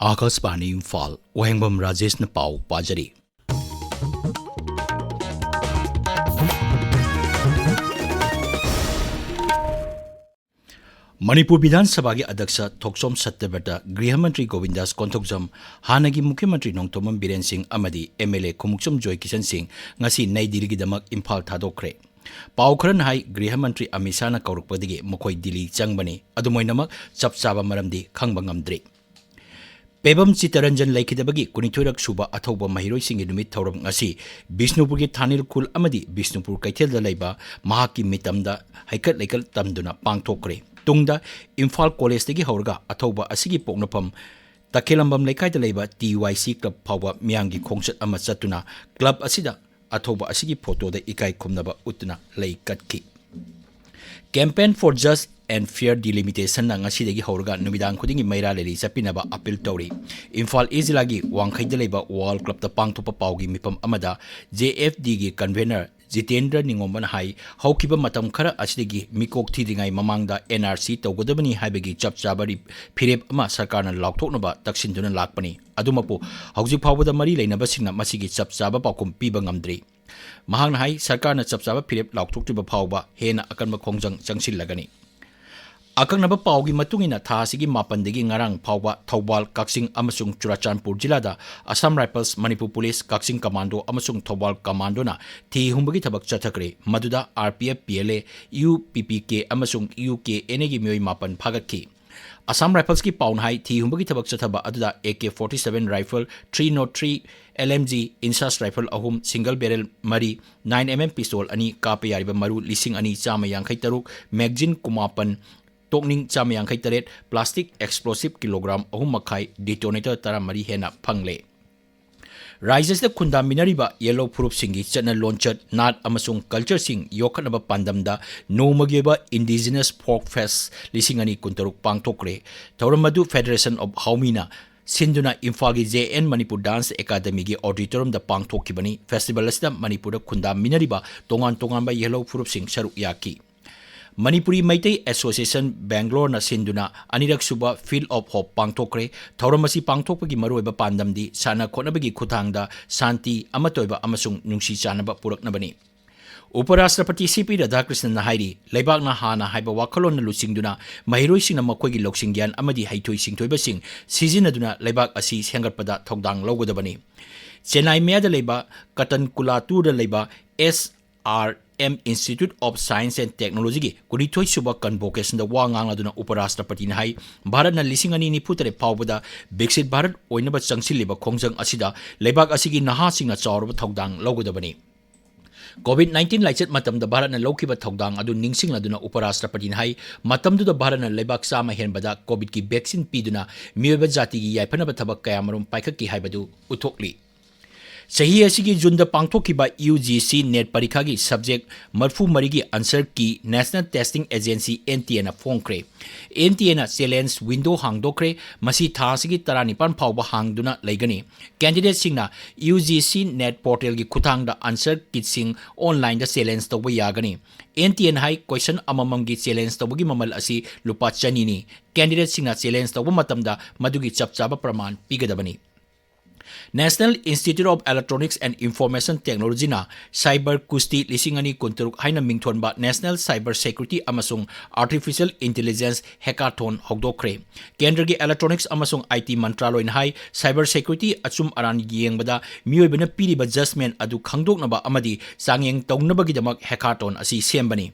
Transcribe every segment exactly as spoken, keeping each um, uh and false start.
ꯑꯥꯀꯥꯁꯕꯥꯅꯤ ꯏꯝꯐꯥꯜ, ꯋꯥꯍꯦꯡꯕꯝ ꯔꯥꯖꯦꯁꯅ ꯄꯥꯎ ꯄꯥꯖꯔꯤ꯫ ꯃꯅꯤꯄꯨꯔ ꯕꯤꯙꯥꯟ ꯁꯚꯥꯒꯤ ꯑꯗ꯭ꯌꯛꯁ ꯊꯣꯛꯆꯣꯝ ꯁꯠꯇ꯭ꯌꯕ꯭ꯔꯇ, ꯒ꯭ꯔꯤꯍ ꯃꯟꯇ꯭ꯔꯤ ꯒꯣꯕꯤꯟꯗꯥꯁ ꯀꯣꯟꯊꯧꯖꯝ, ꯍꯥꯟꯅꯒꯤ ꯃꯨꯈ꯭ꯌ ꯃꯟꯇ꯭ꯔꯤ ꯅꯣꯡꯊꯣꯝꯕꯝ ꯕꯤꯔꯦꯟ ꯁꯤꯡ ꯑꯃꯗꯤ ꯑꯦꯝ ꯑꯦꯜ ꯑꯦ ꯈꯣꯡꯎꯞꯆꯝ ꯖꯣꯏ ꯀꯤꯁꯟ ꯁꯤꯡ ꯉꯁꯤ ꯅꯩ ꯗꯤꯜꯂꯤꯒꯤꯗꯃꯛ ꯏꯝꯐꯥꯜ ꯊꯥꯗꯣꯛꯈ꯭ꯔꯦ꯫ ꯄꯥꯎ ꯈꯔꯅ ꯍꯥꯏ, ꯒ꯭ꯔꯤꯍ ꯃꯟꯇ꯭ꯔꯤ ꯑꯃꯤꯠ ꯁꯥꯍꯅ ꯀꯧꯔꯛꯄꯗꯒꯤ ꯃꯈꯣꯏ ꯗꯤꯜꯂꯤ ꯆꯪꯕꯅꯤ꯫ ꯑꯗꯨꯝ ꯑꯣꯏꯅꯃꯛ, ꯆꯞ ꯆꯥꯕ ꯃꯔꯝꯗꯤ ꯈꯪꯕ ꯉꯝꯗ꯭ꯔꯤ꯫ ꯄꯦꯕꯝ ꯆꯤꯠꯇꯔꯟꯖꯟ ꯂꯩꯈꯤꯗꯕꯒꯤ ꯀꯨꯟꯅꯤꯊꯣꯏꯔꯛ ꯁꯨꯕ ꯑꯊꯧꯕ ꯃꯍꯩꯔꯣꯏꯁꯤꯡꯒꯤ ꯅꯨꯃꯤꯠ ꯊꯧꯔꯝ ꯉꯁꯤ ꯕꯤꯁꯅꯨꯄꯨꯔꯒꯤ ꯊꯥꯅꯤꯜ ꯈꯨꯜ ꯑꯃꯗꯤ ꯕꯤꯁꯅꯨꯄꯨꯔ ꯀꯩꯊꯦꯜꯗ ꯂꯩꯕ ꯃꯍꯥꯛꯀꯤ ꯃꯤꯇꯝꯗ ꯍꯩꯀꯠ ꯂꯩꯀꯠ ꯇꯝꯗꯨꯅ ꯄꯥꯡꯊꯣꯛꯈ꯭ꯔꯦ꯫ ꯇꯨꯡꯗ ꯏꯝꯐꯥꯜ ꯀꯣꯂꯦꯖꯇꯒꯤ ꯍꯧꯔꯒ ꯑꯊꯧꯕ ꯑꯁꯤꯒꯤ ꯄꯣꯛꯅꯐꯝ ꯇꯈꯦꯂꯝꯕꯝ ꯂꯩꯀꯥꯏꯗ ꯂꯩꯕ ꯇꯤ ꯋꯥꯏ ꯁꯤ ꯀ꯭ꯂꯕ ꯐꯥꯎꯕ ꯃꯤꯌꯥꯝꯒꯤ ꯈꯣꯡꯆꯠ ꯑꯃ ꯆꯠꯇꯨꯅ ꯀ꯭ꯂꯕ ꯑꯁꯤꯗ ꯑꯊꯧꯕ ꯑꯁꯤꯒꯤ ꯐꯣꯇꯣꯗ ꯏꯀꯥꯏ ꯈꯨꯝꯅꯕ ꯎꯠꯇꯨꯅ ꯂꯩ ꯀꯠꯈꯤ꯫ Campaign for Just and Fair Delimitation ꯅ ꯉꯁꯤꯗꯒꯤ ꯍꯧꯔꯒ ꯅꯨꯃꯤꯗꯥꯡ ꯈꯨꯗꯤꯡꯒꯤ ꯃꯩꯔꯥ ꯂꯩꯔꯤ ꯆꯠꯄꯤꯅꯕ ꯑꯄꯤꯜ ꯇꯧꯔꯤ꯫ ꯏꯝꯐꯥꯜ ꯏꯁ ꯖꯤꯂꯥꯒꯤ ꯋꯥꯡꯈꯩꯗ ꯂꯩꯕ ꯋꯥꯔꯜ ꯀ꯭ꯂꯕꯇ ꯄꯥꯡꯊꯣꯛꯄ ꯄꯥꯎꯒꯤ ꯃꯤꯐꯝ ꯑꯃꯗ ꯖꯦ ꯑꯦꯐ ꯗꯤꯒꯤ ꯀꯟꯚꯦꯅꯔ ꯖꯤꯇꯦꯟꯗ꯭ꯔ ꯅꯤꯉꯣꯝꯕꯅ ꯍꯥꯏ, ꯍꯧꯈꯤꯕ ꯃꯇꯝ ꯈꯔ ꯑꯁꯤꯗꯒꯤ ꯃꯤꯀꯣꯛ ꯊꯤꯗ꯭ꯔꯤꯉꯩ ꯃꯃꯥꯡꯗ ꯑꯦꯟ ꯑꯥꯔ ꯁꯤ ꯇꯧꯒꯗꯕꯅꯤ ꯍꯥꯏꯕꯒꯤ ꯆꯞ ꯆꯥꯕ ꯔꯤ-, ꯐꯤꯔꯦꯞ ꯑꯃ ꯁꯔꯀꯥꯔꯅ ꯂꯥꯎꯊꯣꯛꯅꯕ ꯇꯛꯁꯤꯟꯗꯨꯅ ꯂꯥꯛꯄꯅꯤ꯫ ꯑꯗꯨꯃꯛꯄꯨ ꯍꯧꯖꯤꯛ ꯐꯥꯎꯕꯗ ꯃꯔꯤ ꯂꯩꯅꯕꯁꯤꯡꯅ ꯃꯁꯤꯒꯤ ꯆꯞ ꯆꯥꯕ ꯄꯥꯎꯈꯨꯝ ꯄꯤꯕ ꯉꯝꯗ꯭ꯔꯤ꯫ ꯃꯍꯥꯛꯅ ꯍꯥꯏ, ꯁꯔꯀꯥꯔꯅ ꯆꯞ ꯆꯥꯕ ꯐꯤꯔꯦꯞ ꯂꯥꯎꯊꯣꯛꯇ꯭ꯔꯤꯕ ꯐꯥꯎꯕ ꯍꯦꯟꯅ ꯑꯀꯟꯕ ꯈꯣꯡꯖꯪ ꯆꯪꯁꯤꯜꯂꯒꯅꯤ꯫ ꯑꯀꯛꯅꯕ ꯄꯥꯎꯒꯤ ꯃꯇꯨꯡ ꯏꯟꯅ, ꯊꯥ ꯑꯁꯤꯒꯤ ꯃꯥꯄꯟꯗꯒꯤ ꯉꯔꯥꯡ ꯐꯥꯎꯕ ꯊꯧꯕꯥꯜ, ꯀꯛꯆꯤꯡ ꯑꯃꯁꯨꯡ ꯆꯨꯔꯥꯆꯥꯟꯄꯨꯔ ꯖꯤꯂꯥꯗ Assam rifles, Manipur police, Kakching commando ꯑꯃꯁꯨꯡ ꯊꯧꯕꯥꯜ ꯀꯃꯥꯟꯗꯣꯅ ꯊꯤ ꯍꯨꯝꯕꯒꯤ ꯊꯕꯛ ꯆꯠꯊꯈ꯭ꯔꯦ꯫ ꯃꯗꯨꯗ R P F, P L A, U P P K ꯑꯃꯁꯨꯡ ꯌꯨ ꯀꯦ ꯑꯦꯟ ꯑꯦꯒꯤ ꯃꯤꯑꯣꯏ ꯃꯥꯄꯟ ꯐꯥꯒꯠꯈꯤ꯫ ꯑꯁꯥꯝ ꯔꯥꯏꯐꯜꯁꯀꯤ ꯄꯥꯎꯅ ꯍꯥꯏ, ꯊꯤ ꯍꯨꯝꯕꯒꯤ ꯊꯕꯛ ꯆꯠꯊꯕ ꯑꯗꯨꯗ A K forty seven rifle, three not three L M G, INSAS rifle ꯑꯍꯨꯝ, ꯁꯤꯡꯒꯜ ꯕꯦꯔꯦꯜ ꯃꯔꯤ, ꯅꯥꯏꯟ ꯑꯦꯝ ꯑꯦꯝ ꯄꯤꯁꯇꯣꯜ ꯑꯅꯤ, ꯀꯥꯞꯄ ꯌꯥꯔꯤꯕ ꯃꯔꯨ ꯂꯤꯁꯤꯡ ꯑꯅꯤ ꯆꯥꯝꯃ ꯌꯥꯡꯈꯩ ꯇꯔꯨꯛ, ꯃꯦꯒꯖꯤꯟ ꯀꯨꯟꯃꯥꯄꯟ, ꯇꯣꯛꯅꯤꯡ ꯆꯥꯝꯃ ꯌꯥꯡꯈꯩ ꯇꯔꯦꯠ, ꯄ꯭ꯂꯥꯁꯇꯤꯛ ꯑꯦꯛꯁꯄ꯭ꯂꯣꯁꯤꯚ ꯀꯤꯂꯣꯒ꯭ꯔꯥꯝ ꯑꯍꯨꯝ ꯃꯈꯥꯏ, ꯗꯤꯇꯣꯅꯦꯇꯔ ꯇꯔꯥꯃꯔꯤ ꯍꯦꯟꯅ ꯐꯪꯂꯦ꯫ ꯔꯥꯖ꯭ꯌ ꯑꯁꯤꯗ ꯈꯨꯟꯗꯥꯃꯤꯟꯅꯔꯤꯕ ꯌꯦꯜꯍꯧ ꯐꯨꯔꯨꯞꯁꯤꯡꯒꯤ ꯆꯠꯅ ꯂꯣꯟꯆꯠ, ꯅꯥꯠ ꯑꯃꯁꯨꯡ ꯀꯜꯆꯔꯁꯤꯡ ꯌꯣꯛꯈꯠꯅꯕ ꯄꯥꯟꯗꯝꯗ ꯅꯣꯡꯃꯒꯤ ꯑꯣꯏꯕ Indigenous Folk Fest ꯂꯤꯁꯤꯡ ꯑꯅꯤ ꯀꯨꯟꯇꯔꯨꯛ ꯄꯥꯡꯊꯣꯛꯈ꯭ꯔꯦ꯫ ꯊꯧꯔꯝ ꯑꯗꯨ Federation of Haomina ꯁꯤꯟꯗꯨꯅ ꯏꯝꯐꯥꯜꯒꯤ ꯖꯦ ꯑꯦꯟ ꯃꯅꯤꯄꯨꯔ ꯗꯥꯟꯁ ꯑꯦꯀꯥꯗꯃꯤꯒꯤ ꯑꯣꯗꯤꯇꯣꯔꯤꯌꯝꯗ ꯄꯥꯡꯊꯣꯛꯈꯤꯕꯅꯤ꯫ ꯐꯦꯁꯇꯤꯚꯦꯜ ꯑꯁꯤꯗ ꯃꯅꯤꯄꯨꯔꯗ ꯈꯨꯟꯗꯥꯃꯤꯟꯅꯔꯤꯕ ꯇꯣꯉꯥꯟ ꯇꯣꯉꯥꯟꯕ ꯌꯦꯜꯍꯧ ꯐꯨꯔꯨꯞꯁꯤꯡ ꯁꯔꯨꯛ ꯌꯥꯈꯤ꯫ ꯃꯅꯤꯄꯨꯔꯤ ꯃꯩꯇꯩ ꯑꯦꯁꯣꯁꯤꯌꯦꯁꯟ ꯕꯦꯡꯒ꯭ꯂꯣꯔꯅ ꯁꯤꯟꯗꯨꯅ ꯑꯅꯤꯔꯛ ꯁꯨꯕ Field of Hope ꯄꯥꯡꯊꯣꯛꯈ꯭ꯔꯦ꯫ ꯊꯧꯔꯝ ꯑꯁꯤ ꯄꯥꯡꯊꯣꯛꯄꯒꯤ ꯃꯔꯨꯑꯣꯏꯕ ꯄꯥꯟꯗꯝꯗꯤ ꯁꯥꯟꯅ ꯈꯣꯠꯅꯕꯒꯤ ꯈꯨꯠꯊꯥꯡꯗ ꯁꯥꯟꯇꯤ, ꯑꯃꯠꯇ ꯑꯣꯏꯕ ꯑꯃꯁꯨꯡ ꯅꯨꯡꯁꯤ ꯆꯥꯟꯅꯕ ꯄꯨꯔꯛꯅꯕꯅꯤ꯫ ꯎꯄꯔꯥꯁꯇ꯭ꯔꯄꯇꯤ ꯁꯤ ꯄꯤ ꯔꯥꯙꯥꯀ꯭ꯔꯤꯁꯅꯟꯅ ꯍꯥꯏꯔꯤ, ꯂꯩꯕꯥꯛꯅ ꯍꯥꯟꯅ ꯍꯥꯏꯕ ꯋꯥꯈꯜꯂꯣꯟꯅ ꯂꯨꯆꯤꯡꯗꯨꯅ ꯃꯍꯩꯔꯣꯏꯁꯤꯡꯅ ꯃꯈꯣꯏꯒꯤ ꯂꯧꯁꯤꯡ ꯒ꯭ꯌꯥꯟ ꯑꯃꯗꯤ ꯍꯩꯊꯣꯏ ꯁꯤꯡꯊꯣꯏꯕꯁꯤꯡ ꯁꯤꯖꯤꯟꯅꯗꯨꯅ ꯂꯩꯕꯥꯛ ꯑꯁꯤ ꯁꯦꯝꯒꯠꯄꯗ ꯊꯧꯗꯥꯡ ꯂꯧꯒꯗꯕꯅꯤ꯫ ꯆꯦꯟꯅꯥꯏ ꯃꯌꯥꯗ ꯂꯩꯕ ꯀꯇꯟꯀꯨꯂꯥꯇꯨꯔꯗ ꯂꯩꯕ S R M Institute of Science and Technologyꯒꯤ ꯀꯨꯟꯅꯤꯊꯣꯏ ꯁꯨꯕ convocationꯗ ꯋꯥ ꯉꯥꯡꯂꯗꯨꯅ ꯎꯄꯔꯥꯁꯇ꯭ꯔꯄꯇꯤꯅ ꯍꯥꯏ, ꯚꯥꯔꯠꯅ ꯂꯤꯁꯤꯡ ꯑꯅꯤ ꯅꯤꯐꯨ ꯇꯔꯦꯠ ꯐꯥꯎꯕꯗ ꯕꯤꯛꯁꯤꯠ ꯚꯥꯔꯠ ꯑꯣꯏꯅꯕ ꯆꯪꯁꯤꯜꯂꯤꯕ ꯈꯣꯡꯖꯪ ꯑꯁꯤꯗ ꯂꯩꯕꯥꯛ ꯑꯁꯤꯒꯤ ꯅꯍꯥꯁꯤꯡꯅ ꯆꯥꯎꯔꯕ ꯊꯧꯗꯥꯡ ꯂꯧꯒꯗꯕꯅꯤ꯫ COVID nineteen ꯂꯥꯏꯆꯠ ꯃꯇꯝꯗ ꯚꯥꯔꯠꯅ ꯂꯧꯈꯤꯕ ꯊꯧꯗꯥꯡ ꯑꯗꯨ ꯅꯤꯡꯁꯤꯡꯂꯗꯨꯅ ꯎꯄꯔꯥꯁꯇ꯭ꯔꯄꯇꯤꯅ ꯍꯥꯏ, ꯃꯇꯝꯗꯨꯗ ꯚꯥꯔꯠꯅ ꯂꯩꯕꯥꯛ ꯆꯥꯝꯃ ꯍꯦꯟꯕꯗ COVIDꯀꯤ vaccine ꯄꯤꯗꯨꯅ ꯃꯤꯑꯣꯏꯕ ꯖꯥꯇꯤꯒꯤ ꯌꯥꯏꯐꯅꯕ ꯊꯕꯛ ꯀꯌꯥꯃꯔꯨꯝ ꯄꯥꯏꯈꯠꯈꯤ ꯍꯥꯏꯕꯗꯨ ꯎꯠꯊꯣꯛꯂꯤ꯫ ꯆꯍꯤ ꯑꯁꯤꯒꯤ ꯖꯨꯟꯗ ꯄꯥꯡꯊꯣꯛꯈꯤꯕ UGC NET ꯄꯔꯤꯈꯥꯒꯤ subject ꯃꯔꯤꯐꯨ ꯃꯔꯤꯒꯤ answer key National Testing Agency, NTAꯅ ꯐꯣꯡꯈ꯭ꯔꯦ꯫ NTAꯅ challenge window ꯍꯥꯡꯗꯣꯛꯈ꯭ꯔꯦ꯫ ꯃꯁꯤ ꯊꯥ ꯑꯁꯤꯒꯤ ꯇꯔꯥꯅꯤꯄꯥꯟ ꯐꯥꯎꯕ ꯍꯥꯡꯗꯨꯅ ꯂꯩꯒꯅꯤ꯫ Candidateꯁꯤꯡꯅ UGC NET portalꯒꯤ ꯈꯨꯠꯊꯥꯡꯗ answer keyꯁꯤꯡ onlineꯗ challenge ꯇꯧꯕ ꯌꯥꯒꯅꯤ꯫ NTAꯅ ꯍꯥꯏ, question ꯑꯃꯃꯝꯒꯤ challenge ꯇꯧꯕꯒꯤ ꯃꯃꯜ ꯑꯁꯤ ꯂꯨꯄꯥ ꯆꯅꯤꯅꯤ꯫ Candidateꯁꯤꯡꯅ challenge ꯇꯧꯕ ꯃꯇꯝꯗ ꯃꯗꯨꯒꯤ ꯆꯞ ꯆꯥꯕ ꯄ꯭ꯔꯃꯥꯟ ꯄꯤꯒꯗꯕꯅꯤ꯫ National Institute of Electronics and Information Technologyꯅ Cyber Kusti ꯂꯤꯁꯤꯡ ꯑꯅꯤ ꯀꯨꯟꯇꯔꯨꯛ ꯍꯥꯏꯅ ꯃꯤꯡꯊꯣꯟꯕ National Cyber Security ꯑꯃꯁꯨꯡ Artificial Intelligence Hackathon ꯍꯧꯗꯣꯛꯈ꯭ꯔꯦ꯫ ꯀꯦꯟꯗ꯭ꯔꯒꯤ Electronics ꯑꯃꯁꯨꯡ IT ꯃꯟꯇ꯭ꯔꯥꯂꯣꯏꯅ ꯍꯥꯏ, cyber security ꯑꯆꯨꯝ ꯑꯔꯥꯟ ꯌꯦꯡꯕꯗ ꯃꯤꯑꯣꯏꯕꯅ ꯄꯤꯔꯤꯕ judgment ꯑꯗꯨ ꯈꯪꯗꯣꯛꯅꯕ ꯑꯃꯗꯤ ꯆꯥꯡꯌꯦꯡ ꯇꯧꯅꯕꯒꯤꯗꯃꯛ hackathon ꯑꯁꯤ ꯁꯦꯝꯕꯅꯤ꯫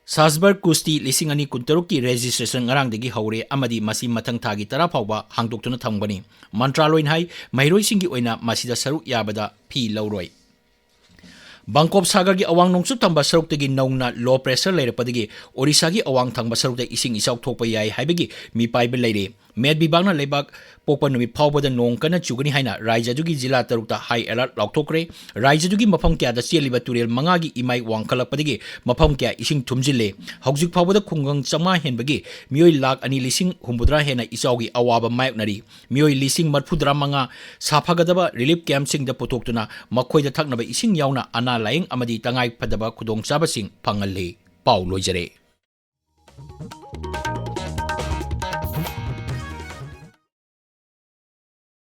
Cyber Kusti ꯂꯤꯁꯤꯡ ꯑꯅꯤ ꯀꯨꯟꯇꯔꯨꯛꯀꯤ registration ꯉꯔꯥꯡꯗꯒꯤ ꯍꯧꯔꯦ ꯑꯃꯗꯤ ꯃꯁꯤ ꯃꯊꯪ ꯊꯥꯒꯤ ꯇꯔꯥ ꯐꯥꯎꯕ ꯍꯥꯡꯗꯣꯛꯇꯨꯅ ꯊꯝꯒꯅꯤ꯫ ꯃꯟꯇ꯭ꯔꯥꯂꯣꯏꯅ ꯍꯥꯏ, ꯃꯍꯩꯔꯣꯏꯁꯤꯡꯒꯤ ꯑꯣꯏꯅ ꯃꯁꯤꯗ ꯁꯔꯨꯛ ꯌꯥꯕꯗ fee ꯂꯧꯔꯣꯏ꯫ ꯕꯪꯀꯣꯞ ꯁꯥꯒꯔꯒꯤ ꯑꯋꯥꯡ ꯅꯣꯡꯆꯨꯞ ꯊꯪꯕ ꯁꯔꯨꯛꯇꯒꯤ ꯅꯧꯅ low pressure ꯂꯩꯔꯛꯄꯗꯒꯤ ꯑꯣꯔꯤꯁꯥꯒꯤ ꯑꯋꯥꯡ ꯊꯪꯕ ꯁꯔꯨꯛꯇ ꯏꯁꯤꯡ ꯏꯆꯥꯎ ꯊꯣꯛꯄ ꯌꯥꯏ ꯍꯥꯏꯕꯒꯤ ꯃꯤꯄꯥꯏꯕ ꯂꯩꯔꯦ꯫ ꯃꯦꯠ ꯕꯤꯚꯥꯒꯅ ꯂꯩꯕꯥꯛ ꯄꯣꯛꯄ ꯅꯨꯃꯤꯠ ꯐꯥꯎꯕꯗ ꯅꯣꯡ ꯀꯟꯅ ꯆꯨꯒꯅꯤ ꯍꯥꯏꯅ ꯔꯥꯖ꯭ꯌ ꯑꯗꯨꯒꯤ ꯖꯤꯂꯥ ꯇꯔꯨꯛꯇ high alert ꯂꯥꯎꯊꯣꯛꯈ꯭ꯔꯦ꯫ ꯔꯥꯖ꯭ꯌ ꯑꯗꯨꯒꯤ ꯃꯐꯝ ꯀꯌꯥꯗ ꯆꯦꯜꯂꯤꯕ ꯇꯨꯔꯦꯜ ꯃꯉꯥꯒꯤ ꯏꯃꯥꯏ ꯋꯥꯡꯈꯠꯂꯛꯄꯗꯒꯤ ꯃꯐꯝ ꯀꯌꯥ ꯏꯁꯤꯡ ꯊꯨꯝꯖꯤꯜꯂꯦ꯫ ꯍꯧꯖꯤꯛ ꯐꯥꯎꯕꯗ ꯈꯨꯡꯒꯪ ꯆꯥꯝꯃꯉꯥ ꯍꯦꯟꯕꯒꯤ ꯃꯤꯑꯣꯏ ꯂꯥꯈ ꯑꯅꯤ ꯂꯤꯁꯤꯡ ꯍꯨꯝꯐꯨꯇꯔꯥ ꯍꯦꯟꯅ ꯏꯆꯥꯎꯒꯤ ꯑꯋꯥꯕ ꯃꯥꯌꯣꯛꯅꯔꯤ꯫ ꯃꯤꯑꯣꯏ ꯂꯤꯁꯤꯡ ꯃꯔꯤꯐꯨꯇꯔꯥ ꯃꯉꯥ ꯁꯥꯐꯒꯗꯕ relief campꯁꯤꯡꯗ ꯄꯨꯊꯣꯛꯇꯨꯅ ꯃꯈꯣꯏꯗ ꯊꯛꯅꯕ ꯏꯁꯤꯡ ꯌꯥꯎꯅ ꯑꯅꯥ ꯂꯥꯌꯦꯡ ꯑꯃꯗꯤ ꯇꯉꯥꯏ ꯐꯗꯕ ꯈꯨꯗꯣꯡꯆꯥꯕꯁꯤꯡ ꯐꯪꯍꯜꯂꯤ꯫ ꯄꯥꯎ ꯂꯣꯏꯖꯔꯦ꯫